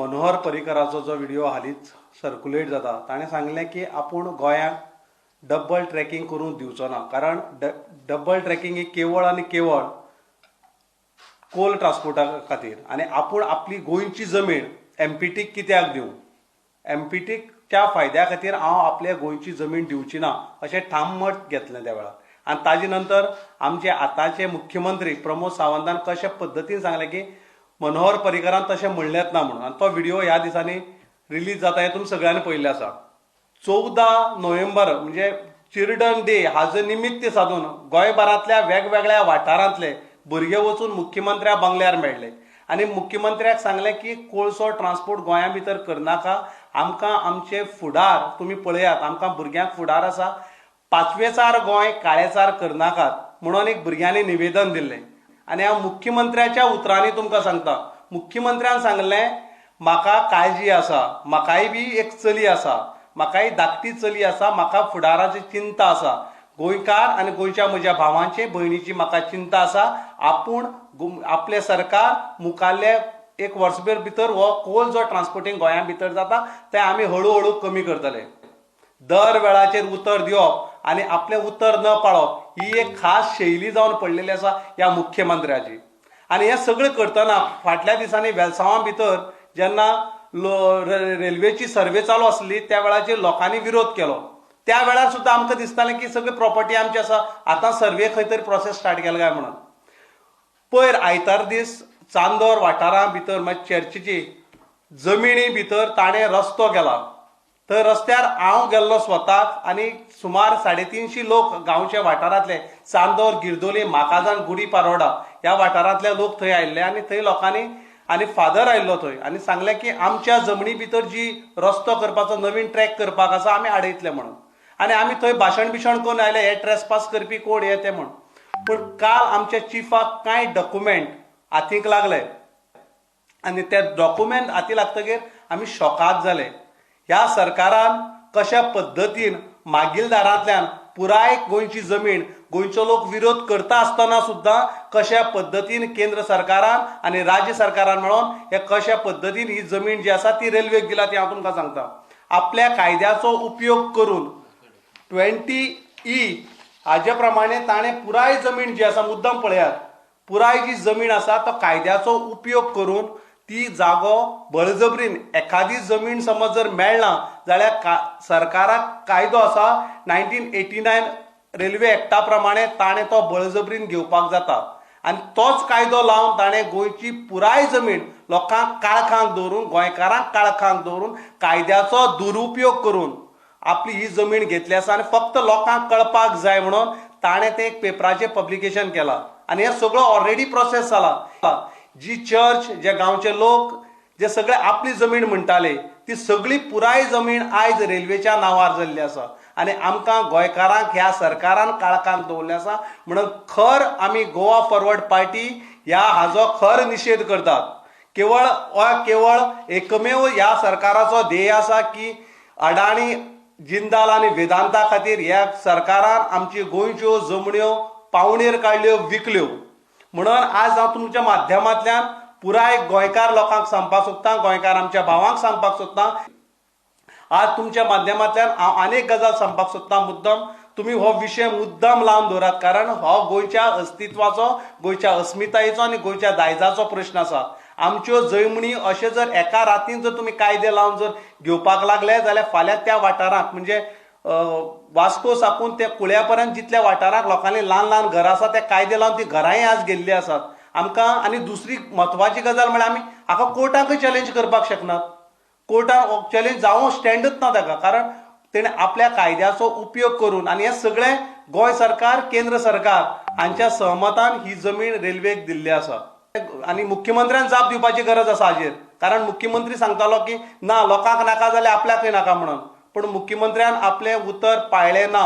मनोहर पर्रीकराचो जो व्हिडिओ हालींच सर्कुलेट जाता, ताणें सांगलें की आपूण गोंयांक डबल ट्रॅकींग करूंक दिवचो ना, कारण डबल ट्रॅकींग ही केवळ आनी केवळ कोल ट्रान्सपोर्टा खातीर आनी आपूण आपली गोंयची जमीन एमपीटीक कित्याक दिवं, एमपीटीच्या फायद्या खातीर हांव आपल्या गोंयची जमीन दिवची ना अशें ठाम मत घेतलें त्या वेळार. आनी ताजे नंतर आमचे आतांचे मुख्यमंत्री प्रमोद सावंतान कशे पद्दतीन सांगलें की मनोहर पर्रीकरान तशें म्हणलेंच ना म्हणून, आनी तो व्हिडिओ ह्या दिसांनी रिलीज जाता हें तुमी सगळ्यांनी पळयल्लें आसा. 14 नोव्हेंबर म्हणजे चिल्ड्रन डे हाजो निमित्त साधून गोंयभरांतल्या वेगवेगळ्या वाठारांतले भुरगे वचून मुख्यमंत्र्या बंगल्यार मेळ्ळे आनी मुख्यमंत्र्याक सांगलें की कोळसो ट्रान्सपोर्ट गोंया भितर करनाका, आमकां आमचे फुडार तुमी पळयात, आमकां भुरग्यांक फुडार आसा, पाचवेचार गोंय काळेचार करनाकात म्हणून एक भुरग्यांनी निवेदन दिल्लें. आनी हांव मुख्यमंत्र्याच्या उतरांनी तुमकां सांगता, मुख्यमंत्र्यान सांगलें म्हाका काळजी आसा, म्हाकाय बी एक चली आसा, म्हाकाय धाकटी चली आसा, म्हाका फुडाराची चिंता आसा, गोंयकार आनी गोंयच्या म्हज्या भावांची भयणीची म्हाका चिंता आसा, आपूण आपलें सरकार मुखाल्ले एक वर्सभर भितर हो कोल जो ट्रान्सपोर्टींग गोंया भितर जाता तें आमी हळू हळू कमी करतले. दर वेळाचेर उतर दिवप आनी आपलें उतर न पाळप ही एक खास शैली जावन पडलेली आसा ह्या मुख्यमंत्र्याची. आनी हें सगळें करतना फाटल्या दिसांनी वेलसांवां भितर जेन्ना रेल्वेची सर्वे चालू आसली त्या वेळाचेर लोकांनी विरोध केलो, त्या वेळार सुद्दां आमकां दिसतालें की सगळी प्रॉपर्टी आमची आसा, आतां सर्वे खंय तरी प्रोसेस स्टार्ट केला काय म्हणून. पयर आयतार दीस चांदोर वाठारां भितर मागीर चर्चीची जमिनी भितर ताणें रस्तो केला, थंय रस्त्यार हांव गेल्लो स्वताक आनी सुमार 350 लोक गांवच्या वाठारांतले चांदोर, गिरदोली, माकाझान, गुडी पारोडा ह्या वाठारांतले लोक थंय आयिल्ले आनी थंय लोकांनी आनी फादर आयिल्लो थंय आनी सांगलें की आमच्या जमनी भितर जी रस्तो करपाचो नवीन ट्रॅक करपाक आसा आमी आडयतले म्हणून. आनी आमी थंय भाशण बिशण करून आयले हे ट्रेसपास करपी कोण हे ते म्हूण. पूण काल आमच्या चिफाक कांय डॉक्युमेंट हातीक लागले आनी ते डॉक्युमेंट हाती लागतकीर आमी शॉकाद जाले. ह्या सरकारान कशा पद्दतीन मागीलदारांतल्यान पुराय गोंयची जमीन गोंयचो लोक विरोध करता आसतना सुद्दां कशा पद्दतीन केंद्र सरकारान आनी राज्य सरकारान मेळोन हे कशा पद्दतीन ही जमीन जी आसा ती रेल्वेक दिला ती हांव तुमकां सांगता. आपल्या कायद्याचो उपयोग करून 20E हाजे प्रमाणे ताणें पुराय जमीन जी आसा, मुद्दम पळयात, पुराय जी जमीन आसा तो कायद्याचो उपयोग करून ती जागो बळजबरीन एखादी जमीन समज जर मेळना जाल्यार सरकाराक कायदो आसा 1989 रेल्वे एक्टा प्रमाणे ताणें तो बळजबरीन घेवपाक जाता आनी तोच कायदो लावन ताणें गोंयची पुराय जमीन लोकांक काळखांक दवरून, गोंयकारांक काळखांक दवरून कायद्याचो दुरुपयोग करून आपली ही जमीन घेतली आसा आनी फक्त लोकांक कळपाक जाय म्हणून ताणें तें एक पेपराचें पब्लिकेशन केलां आनी हें सगळो ऑलरेडी प्रोसेस जाला. जी चर्च, जे गांवचे लोक जे सगळे आपली जमीन म्हणटाले ती सगळी पुराय जमीन आयज रेल्वेच्या नांवार जाल्ली आसा आनी आमकां गोंयकारांक ह्या सरकारान काळखांत दवरलें आसा म्हणून खर आमी गोवा फॉरवर्ड पार्टी ह्या हाजो खर निशेध करतात. केवळ वा केवळ एकमेव ह्या सरकाराचो ध्येय आसा की अडाणी, जिंदाल आनी वेदांता खातीर ह्या सरकारान आमची गोंयच्यो जमण्यो पावणेर काडल्यो, विकल्यो. म्हणून आज हांव तुमच्या माध्यमांतल्यान पुराय गोंयकार लोकांक सांगपाक सोदतां, गोंयकार आमच्या भावांक सांगपाक सोदतां, आज तुमच्या माध्यमांतल्यान हांव आनीक गजाल सांगपाक सोदतां. मुद्दम तुमी हो विशय मुद्दम लावन दवरात, कारण हो गोंयच्या अस्तित्वाचो, गोंयच्या अस्मितायेचो आनी गोंयच्या दायजाचो प्रश्न आसा. आमच्यो जमनी अशें जर एका रातीन जर तुमी कायदे लावन जर घेवपाक लागले जाल्यार फाल्यां त्या वाठारांत म्हणजे वास्को साकून ते कुळ्या पर्यंत जितल्या वाठारांत लोकांनी ल्हान ल्हान घरां आसा ते कायदे लावन ती घरांय आज गेल्ली आसात आमकां. आनी दुसरी म्हत्वाची गजाल म्हळ्यार आमी हाका कोर्टाकूय चॅलेंज करपाक शकनात, कोर्टान चॅलेंज जावं स्टँडूच ना ताका, कारण तेणें आपल्या कायद्याचो उपयोग करून आनी हें सगळें गोंय सरकार, केंद्र सरकार हांच्या सहमतान ही जमीन रेल्वेक दिल्ली आसा. आनी मुख्यमंत्र्यान जाप दिवपाची गरज आसा हाजेर, कारण मुख्यमंत्री सांगतालो की ना लोकांक नाका जाल्यार आपल्याकय नाका म्हणून, पूण मुख्यमंत्र्यान आपलें उतर पाळ्ळें ना.